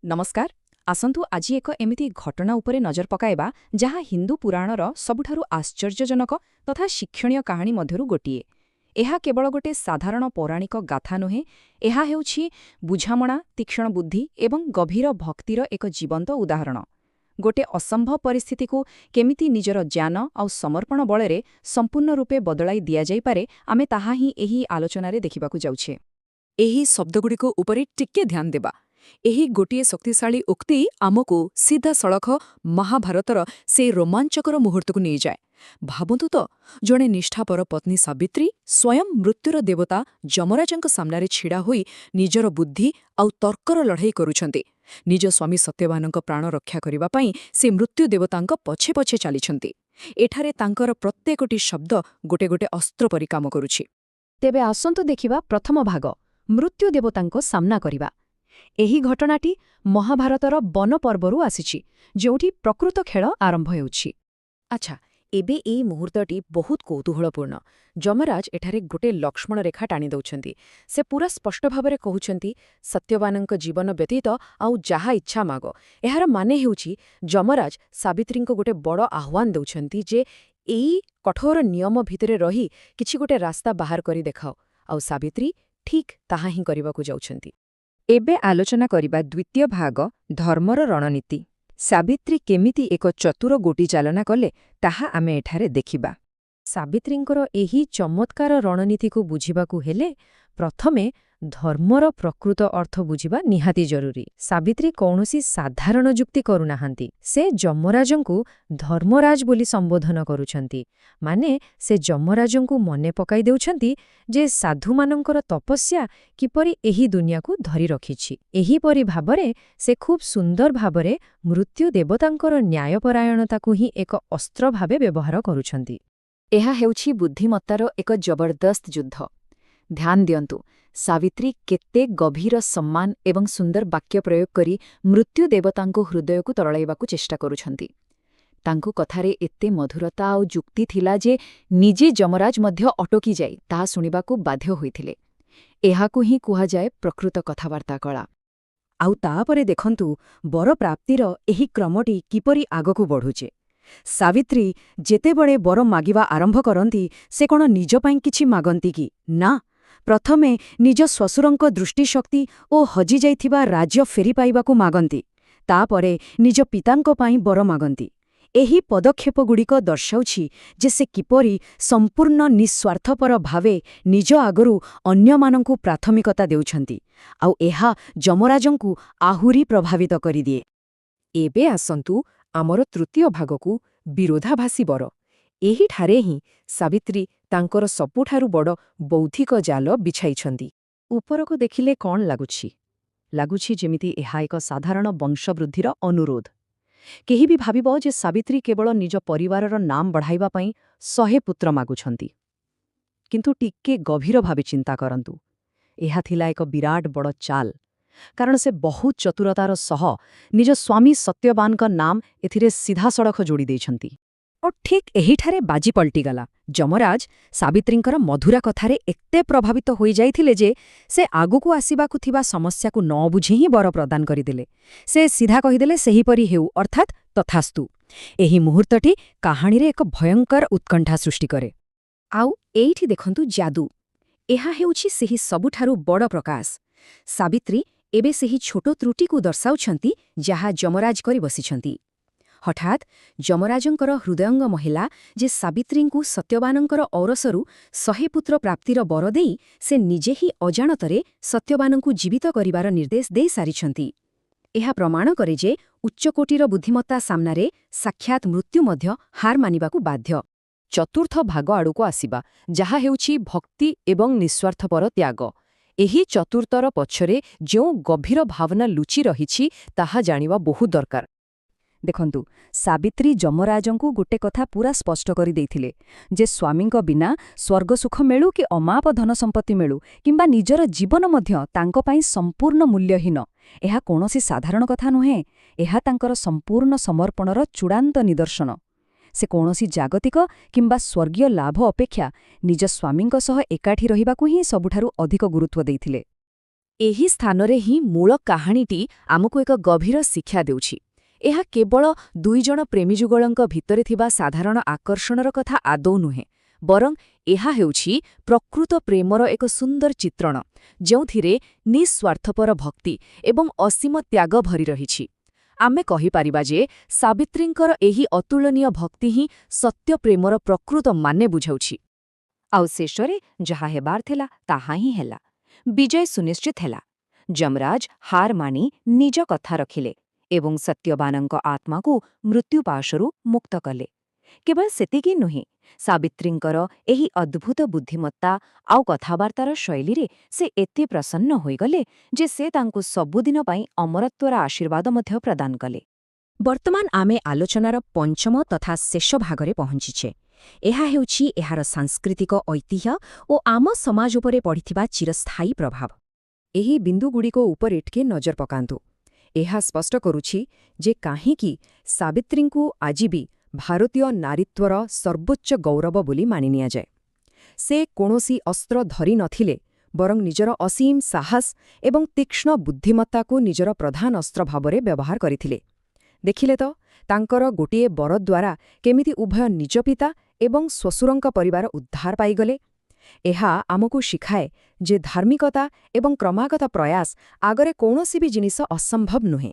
ନମସ୍କାର। ଆସନ୍ତୁ ଆଜି ଏକ ଏମିତି ଘଟଣା ଉପରେ ନଜର ପକାଇବା, ଯାହା ହିନ୍ଦୁ ପୁରାଣର ସବୁଠାରୁ ଆଶ୍ଚର୍ଯ୍ୟଜନକ ତଥା ଶିକ୍ଷଣୀୟ କାହାଣୀ ମଧ୍ୟରୁ ଗୋଟିଏ। ଏହା କେବଳ ଗୋଟେ ସାଧାରଣ ପୌରାଣିକ ଗାଥା ନୁହେଁ, ଏହା ହେଉଛି ବୁଝାମଣା, ତୀକ୍ଷ୍ଣ ବୁଦ୍ଧି ଏବଂ ଗଭୀର ଭକ୍ତିର ଏକ ଜୀବନ୍ତ ଉଦାହରଣ। ଗୋଟେ ଅସମ୍ଭବ ପରିସ୍ଥିତିକୁ କେମିତି ନିଜର ଜ୍ଞାନ ଆଉ ସମର୍ପଣ ବଳରେ ସମ୍ପୂର୍ଣ୍ଣ ରୂପେ ବଦଳାଇ ଦିଆଯାଇପାରେ, ଆମେ ତାହା ହିଁ ଏହି ଆଲୋଚନାରେ ଦେଖିବାକୁ ଯାଉଛେ। ଏହି ଶବ୍ଦଗୁଡ଼ିକ ଉପରେ ଟିକେ ଧ୍ୟାନ ଦେବା। ଏହି ଗୋଟିଏ ଶକ୍ତିଶାଳୀ ଉକ୍ତି ଆମକୁ ସିଧାସଳଖ ମହାଭାରତର ସେଇ ରୋମାଞ୍ଚକର ମୁହୂର୍ତ୍ତକୁ ନେଇଯାଏ। ଭାବନ୍ତୁ ତ, ଜଣେ ନିଷ୍ଠାପର ପତ୍ନୀ ସାବିତ୍ରୀ ସ୍ୱୟଂ ମୃତ୍ୟୁର ଦେବତା ଯମରାଜଙ୍କ ସାମ୍ନାରେ ଛିଡ଼ା ହୋଇ ନିଜର ବୁଦ୍ଧି ଆଉ ତର୍କର ଲଢ଼େଇ କରୁଛନ୍ତି। ନିଜ ସ୍ୱାମୀ ସତ୍ୟବାନଙ୍କ ପ୍ରାଣ ରକ୍ଷା କରିବା ପାଇଁ ସେ ମୃତ୍ୟୁ ଦେବତାଙ୍କ ପଛେ ପଛେ ଚାଲିଛନ୍ତି। ଏଠାରେ ତାଙ୍କର ପ୍ରତ୍ୟେକଟି ଶବ୍ଦ ଗୋଟେ ଗୋଟେ ଅସ୍ତ୍ର ପରି କାମ କରୁଛି। ତେବେ ଆସନ୍ତୁ ଦେଖିବା ପ୍ରଥମ ଭାଗ, ମୃତ୍ୟୁ ଦେବତାଙ୍କ ସାମ୍ନା କରିବା। ଏହି ଘଟଣାଟି ମହାଭାରତର ବନ ପର୍ବରୁ ଆସିଛି, ଯେଉଁଠି ପ୍ରକୃତ ଖେଳ ଆରମ୍ଭ ହେଉଛି। ଆଚ୍ଛା, ଏବେ ଏଇ ମୁହୂର୍ତ୍ତଟି ବହୁତ କୌତୂହଳପୂର୍ଣ୍ଣ। ଯମରାଜ ଏଠାରେ ଗୋଟେ ଲକ୍ଷ୍ମଣ ରେଖା ଟାଣି ଦେଉଛନ୍ତି। ସେ ପୁରା ସ୍ପଷ୍ଟ ଭାବରେ କହୁଛନ୍ତି, ସତ୍ୟବାନଙ୍କ ଜୀବନ ବ୍ୟତୀତ ଆଉ ଯାହା ଇଚ୍ଛା ମାଗ। ଏହାର ମାନେ ହେଉଛି ଯମରାଜ ସାବିତ୍ରୀଙ୍କୁ ଗୋଟେ ବଡ଼ ଆହ୍ୱାନ ଦେଉଛନ୍ତି ଯେ ଏଇ କଠୋର ନିୟମ ଭିତରେ ରହି କିଛି ଗୋଟେ ରାସ୍ତା ବାହାର କରି ଦେଖାଅ। ଆଉ ସାବିତ୍ରୀ ଠିକ୍ ତାହା ହିଁ କରିବାକୁ ଯାଉଛନ୍ତି। ଏବେ ଆଲୋଚନା କରିବା ଦ୍ୱିତୀୟ ଭାଗ, ଧର୍ମର ରଣନୀତି। ସାବିତ୍ରୀ କେମିତି ଏକ ଚତୁର ଗୋଟି ଚାଳନା କଲେ, ତାହା ଆମେ ଏଠାରେ ଦେଖିବା। ସାବିତ୍ରୀଙ୍କର ଏହି ଚମତ୍କାର ରଣନୀତିକୁ ବୁଝିବାକୁ ହେଲେ ପ୍ରଥମେ ଧର୍ମର ପ୍ରକୃତ ଅର୍ଥ ବୁଝିବା ନିହାତି ଜରୁରୀ। ସାବିତ୍ରୀ କୌଣସି ସାଧାରଣ ଯୁକ୍ତି କରୁନାହାନ୍ତି। ସେ ଯମରାଜଙ୍କୁ ଧର୍ମରାଜ ବୋଲି ସମ୍ବୋଧନ କରୁଛନ୍ତି। ମାନେ ସେ ଯମରାଜଙ୍କୁ ମନେ ପକାଇ ଦେଉଛନ୍ତି ଯେ ସାଧୁମାନଙ୍କର ତପସ୍ୟା କିପରି ଏହି ଦୁନିଆକୁ ଧରି ରଖିଛି। ଏହିପରି ଭାବରେ ସେ ଖୁବ୍ ସୁନ୍ଦର ଭାବରେ ମୃତ୍ୟୁ ଦେବତାଙ୍କର ନ୍ୟାୟପରାୟଣତାକୁ ହିଁ ଏକ ଅସ୍ତ୍ର ଭାବେ ବ୍ୟବହାର କରୁଛନ୍ତି। ଏହା ହେଉଛି ବୁଦ୍ଧିମତ୍ତାର ଏକ ଜବରଦସ୍ତ ଯୁଦ୍ଧ। ଧ୍ୟାନ ଦିଅନ୍ତୁ, ସାବିତ୍ରୀ କେତେ ଗଭୀର ସମ୍ମାନ ଏବଂ ସୁନ୍ଦର ବାକ୍ୟ ପ୍ରୟୋଗ କରି ମୃତ୍ୟୁ ଦେବତାଙ୍କ ହୃଦୟକୁ ତରଳାଇବାକୁ ଚେଷ୍ଟା କରୁଛନ୍ତି। ତାଙ୍କ କଥାରେ ଏତେ ମଧୁରତା ଆଉ ଯୁକ୍ତି ଥିଲା ଯେ ନିଜେ ଯମରାଜ ମଧ୍ୟ ଅଟକି ଯାଇ ତାହା ଶୁଣିବାକୁ ବାଧ୍ୟ ହୋଇଥିଲେ। ଏହାକୁ ହିଁ କୁହାଯାଏ ପ୍ରକୃତ କଥାବାର୍ତ୍ତା କଳା। ଆଉ ତାପରେ ଦେଖନ୍ତୁ, ବରପ୍ରାପ୍ତିର ଏହି କ୍ରମଟି କିପରି ଆଗକୁ ବଢ଼ୁଛି। ସାବିତ୍ରୀ ଯେତେବେଳେ ବର ମାଗିବା ଆରମ୍ଭ କରନ୍ତି, ସେ କ'ଣ ନିଜ ପାଇଁ କିଛି ମାଗନ୍ତି କି? ନା, ପ୍ରଥମେ ନିଜ ଶ୍ୱଶୁରଙ୍କ ଦୃଷ୍ଟିଶକ୍ତି ଓ ହଜିଯାଇଥିବା ରାଜ୍ୟ ଫେରି ପାଇବାକୁ ମାଗନ୍ତି। ତାପରେ ନିଜ ପିତାଙ୍କ ପାଇଁ ବର ମାଗନ୍ତି। ଏହି ପଦକ୍ଷେପଗୁଡ଼ିକ ଦର୍ଶାଉଛି ଯେ ସେ କିପରି ସମ୍ପୂର୍ଣ୍ଣ ନିଃସ୍ୱାର୍ଥପର ଭାବେ ନିଜ ଆଗରୁ ଅନ୍ୟମାନଙ୍କୁ ପ୍ରାଥମିକତା ଦେଉଛନ୍ତି, ଆଉ ଏହା ଯମରାଜଙ୍କୁ ଆହୁରି ପ୍ରଭାବିତ କରିଦିଏ। ଏବେ ଆସନ୍ତୁ ଆମର ତୃତୀୟ ଭାଗକୁ, ବିରୋଧାଭାସୀ ବର। ଏହିଠାରେ ହିଁ ସାବିତ୍ରୀ ତାଙ୍କର ସବୁଠାରୁ ବଡ଼ ବୌଦ୍ଧିକ ଜାଲ ବିଛାଇଛନ୍ତି। ଉପରକୁ ଦେଖିଲେ କ'ଣ ଲାଗୁଛି? ଲାଗୁଛି ଯେମିତି ଏହା ଏକ ସାଧାରଣ ବଂଶବୃଦ୍ଧିର ଅନୁରୋଧ। କେହି ବି ଭାବିବ ଯେ ସାବିତ୍ରୀ କେବଳ ନିଜ ପରିବାରର ନାମ ବଢ଼ାଇବା ପାଇଁ 100 ପୁତ୍ର ମାଗୁଛନ୍ତି। କିନ୍ତୁ ଟିକେ ଗଭୀର ଭାବେ ଚିନ୍ତା କରନ୍ତୁ। ଏହା ଥିଲା ଏକ ବିରାଟ ବଡ଼ ଚାଲ, କାରଣ ସେ ବହୁତ ଚତୁରତାର ସହ ନିଜ ସ୍ୱାମୀ ସତ୍ୟବାନଙ୍କ ନାମ ଏଥିରେ ସିଧାସଳଖ ଯୋଡ଼ି ଦେଇଛନ୍ତି। ଓ ଠିକ୍ ଏହିଠାରେ ବାଜି ପଲଟିଗଲା। ଯମରାଜ ସାବିତ୍ରୀଙ୍କର ମଧୁରା କଥାରେ ଏତେ ପ୍ରଭାବିତ ହୋଇଯାଇଥିଲେ ଯେ ସେ ଆଗକୁ ଆସିବାକୁ ଥିବା ସମସ୍ୟାକୁ ନ ବୁଝି ହିଁ ବର ପ୍ରଦାନ କରିଦେଲେ। ସେ ସିଧା କହିଦେଲେ, ସେହିପରି ହେଉ, ଅର୍ଥାତ୍ ତଥାସ୍ତୁ। ଏହି ମୁହୂର୍ତ୍ତଟି କାହାଣୀରେ ଏକ ଭୟଙ୍କର ଉତ୍କଣ୍ଠା ସୃଷ୍ଟି କରେ। ଆଉ ଏଇଠି ଦେଖନ୍ତୁ ଯାଦୁ। ଏହା ହେଉଛି ସେହି ସବୁଠାରୁ ବଡ଼ ପ୍ରକାଶ। ସାବିତ୍ରୀ ଏବେ ସେହି ଛୋଟ ତ୍ରୁଟିକୁ ଦର୍ଶାଉଛନ୍ତି, ଯାହା ଯମରାଜ କରି ବସିଛନ୍ତି। ହଠାତ୍ ଯମରାଜଙ୍କର ହୃଦୟଙ୍ଗମ ହେଲା ଯେ ସାବିତ୍ରୀଙ୍କୁ ସତ୍ୟବାନଙ୍କର ଔରସରୁ 100 ପୁତ୍ର ପ୍ରାପ୍ତିର ବର ଦେଇ ସେ ନିଜେ ହିଁ ଅଜାଣତରେ ସତ୍ୟବାନଙ୍କୁ ଜୀବିତ କରିବାର ନିର୍ଦ୍ଦେଶ ଦେଇସାରିଛନ୍ତି। ଏହା ପ୍ରମାଣ କରେ ଯେ ଉଚ୍ଚକୋଟୀର ବୁଦ୍ଧିମତ୍ତା ସାମ୍ନାରେ ସାକ୍ଷାତ ମୃତ୍ୟୁ ମଧ୍ୟ ହାର ମାନିବାକୁ ବାଧ୍ୟ। ଚତୁର୍ଥ ଭାଗ ଆଡ଼କୁ ଆସିବା, ଯାହା ହେଉଛି ଭକ୍ତି ଏବଂ ନିଃସ୍ୱାର୍ଥପର ତ୍ୟାଗ। ଏହି ଚତୁର୍ଥର ପଛରେ ଯେଉଁ ଗଭୀର ଭାବନା ଲୁଚି ରହିଛି, ତାହା ଜାଣିବା ବହୁତ ଦରକାର। ଦେଖନ୍ତୁ, ସାବିତ୍ରୀ ଯମରାଜଙ୍କୁ ଗୋଟେ କଥା ପୁରା ସ୍ପଷ୍ଟ କରିଦେଇଥିଲେ ଯେ ସ୍ୱାମୀଙ୍କ ବିନା ସ୍ୱର୍ଗସୁଖ ମିଳୁ କି ଅମାପ ଧନ ସମ୍ପତ୍ତି ମିଳୁ କିମ୍ବା ନିଜର ଜୀବନ ମଧ୍ୟ ତାଙ୍କ ପାଇଁ ସମ୍ପୂର୍ଣ୍ଣ ମୂଲ୍ୟହୀନ। ଏହା କୌଣସି ସାଧାରଣ କଥା ନୁହେଁ। ଏହା ତାଙ୍କର ସମ୍ପୂର୍ଣ୍ଣ ସମର୍ପଣର ଚୂଡ଼ାନ୍ତ ନିଦର୍ଶନ। ସେ କୌଣସି ଜାଗତିକ କିମ୍ବା ସ୍ୱର୍ଗୀୟ ଲାଭ ଅପେକ୍ଷା ନିଜ ସ୍ୱାମୀଙ୍କ ସହ ଏକାଠି ରହିବାକୁ ହିଁ ସବୁଠାରୁ ଅଧିକ ଗୁରୁତ୍ୱ ଦେଇଥିଲେ। ଏହି ସ୍ଥାନରେ ହିଁ ମୂଳ କାହାଣୀଟି ଆମକୁ ଏକ ଗଭୀର ଶିକ୍ଷା ଦେଉଛି। ଏହା କେବଳ ଦୁଇଜଣ ପ୍ରେମୀଯୁଗଳଙ୍କ ଭିତରେ ଥିବା ସାଧାରଣ ଆକର୍ଷଣର କଥା ଆଦୌ ନୁହେଁ, ବରଂ ଏହା ହେଉଛି ପ୍ରକୃତ ପ୍ରେମର ଏକ ସୁନ୍ଦର ଚିତ୍ରଣ, ଯେଉଁଥିରେ ନିଃସ୍ୱାର୍ଥପର ଭକ୍ତି ଏବଂ ଅସୀମ ତ୍ୟାଗ ଭରି ରହିଛି। ଆମେ କହିପାରିବା ଯେ ସାବିତ୍ରୀଙ୍କର ଏହି ଅତୁଳନୀୟ ଭକ୍ତି ହିଁ ସତ୍ୟ ପ୍ରେମର ପ୍ରକୃତ ମାନେ ବୁଝାଉଛି। ଆଉ ଶେଷରେ ଯାହା ହେବାର ଥିଲା, ତାହା ହିଁ ହେଲା। ବିଜୟ ସୁନିଶ୍ଚିତ ହେଲା। ଯମରାଜ ହାର ମାନି ନିଜ କଥା ରଖିଲେ ଏବଂ ସତ୍ୟବାନଙ୍କ ଆତ୍ମାକୁ ମୃତ୍ୟୁପାଶରୁ ମୁକ୍ତ କଲେ। କେବଳ ସେତିକି ନୁହେଁ, ସାବିତ୍ରୀଙ୍କର ଏହି ଅଦ୍ଭୁତ ବୁଦ୍ଧିମତ୍ତା ଆଉ କଥାବାର୍ତ୍ତାର ଶୈଳୀରେ ସେ ଏତେ ପ୍ରସନ୍ନ ହୋଇଗଲେ ଯେ ସେ ତାଙ୍କୁ ସବୁଦିନ ପାଇଁ ଅମରତ୍ୱର ଆଶୀର୍ବାଦ ମଧ୍ୟ ପ୍ରଦାନ କଲେ। ବର୍ତ୍ତମାନ ଆମେ ଆଲୋଚନାର ପଞ୍ଚମ ତଥା ଶେଷ ଭାଗରେ ପହଞ୍ଚିଛେ। ଏହା ହେଉଛି ଏହାର ସାଂସ୍କୃତିକ ଐତିହ୍ୟ ଓ ଆମ ସମାଜ ଉପରେ ପଡ଼ିଥିବା ଚିରସ୍ଥାୟୀ ପ୍ରଭାବ। ଏହି ବିନ୍ଦୁଗୁଡ଼ିକ ଉପରେ ଟିକେ ନଜର ପକାନ୍ତୁ। ଏହା ସ୍ପଷ୍ଟ କରୁଛି ଯେ କାହିଁକି ସାବିତ୍ରୀଙ୍କୁ ଆଜି ବି ଭାରତୀୟ ନାରୀତ୍ୱର ସର୍ବୋଚ୍ଚ ଗୌରବ ବୋଲି ମାନିନିଆଯାଏ। ସେ କୌଣସି ଅସ୍ତ୍ର ଧରି ନଥିଲେ, ବରଂ ନିଜର ଅସୀମ ସାହସ ଏବଂ ତୀକ୍ଷ୍ଣ ବୁଦ୍ଧିମତ୍ତାକୁ ନିଜର ପ୍ରଧାନ ଅସ୍ତ୍ର ଭାବରେ ବ୍ୟବହାର କରିଥିଲେ। ଦେଖିଲେ ତ, ତାଙ୍କର ଗୋଟିଏ ବର ଦ୍ୱାରା କେମିତି ଉଭୟ ନିଜ ପିତା ଏବଂ ଶ୍ୱଶୁରଙ୍କ ପରିବାର ଉଦ୍ଧାର ପାଇଗଲେ। ଏହା ଆମକୁ ଶିଖାଏ ଯେ ଧାର୍ମିକତା ଏବଂ କ୍ରମାଗତ ପ୍ରୟାସ ଆଗରେ କୌଣସି ବି ଜିନିଷ ଅସମ୍ଭବ ନୁହେଁ।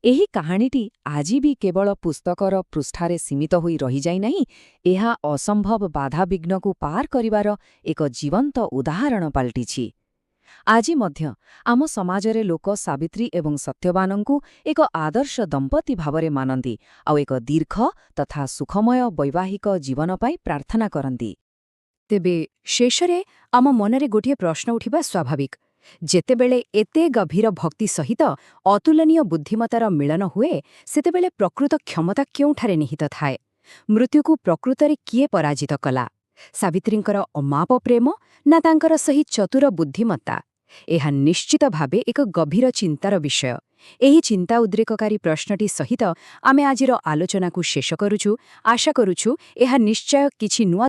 ଏହି କାହାଣୀଟି ଆଜି ବି କେବଳ ପୁସ୍ତକର ପୃଷ୍ଠାରେ ସୀମିତ ହୋଇ ରହିଯାଇନାହିଁ, ଏହା ଅସମ୍ଭବ ବାଧାବିଘ୍ନକୁ ପାର କରିବାର ଏକ ଜୀବନ୍ତ ଉଦାହରଣ ପାଲଟିଛି। ଆଜି ମଧ୍ୟ ଆମ ସମାଜରେ ଲୋକ ସାବିତ୍ରୀ ଏବଂ ସତ୍ୟବାନଙ୍କୁ ଏକ ଆଦର୍ଶ ଦମ୍ପତି ଭାବରେ ମାନନ୍ତି ଆଉ ଏକ ଦୀର୍ଘ ତଥା ସୁଖମୟ ବୈବାହିକ ଜୀବନ ପାଇଁ ପ୍ରାର୍ଥନା କରନ୍ତି। ତେବେ ଶେଷରେ ଆମ ମନରେ ଗୋଟିଏ ପ୍ରଶ୍ନ ଉଠିବା ସ୍ୱାଭାବିକ। ଯେତେବେଳେ ଏତେ ଗଭୀର ଭକ୍ତି ସହିତ ଅତୁଳନୀୟ ବୁଦ୍ଧିମତାର ମିଳନ ହୁଏ, ସେତେବେଳେ ପ୍ରକୃତ କ୍ଷମତା କେଉଁଠାରେ ନିହିତ ଥାଏ? ମୃତ୍ୟୁକୁ ପ୍ରକୃତରେ କିଏ ପରାଜିତ କଲା? ସାବିତ୍ରୀଙ୍କର ଅମାପ ପ୍ରେମ ନା ତାଙ୍କର ସେହି ଚତୁର ବୁଦ୍ଧିମତ୍ତା? ଏହା ନିଶ୍ଚିତ ଭାବେ ଏକ ଗଭୀର ଚିନ୍ତାର ବିଷୟ। ଏହି ଚିନ୍ତା ଉଦ୍ରେକକାରୀ ପ୍ରଶ୍ନଟି ସହିତ ଆମେ ଆଜିର ଆଲୋଚନାକୁ ଶେଷ କରୁଛୁ। ଆଶା କରୁଛୁ, ଏହା ନିଶ୍ଚୟ କିଛି ନୂଆ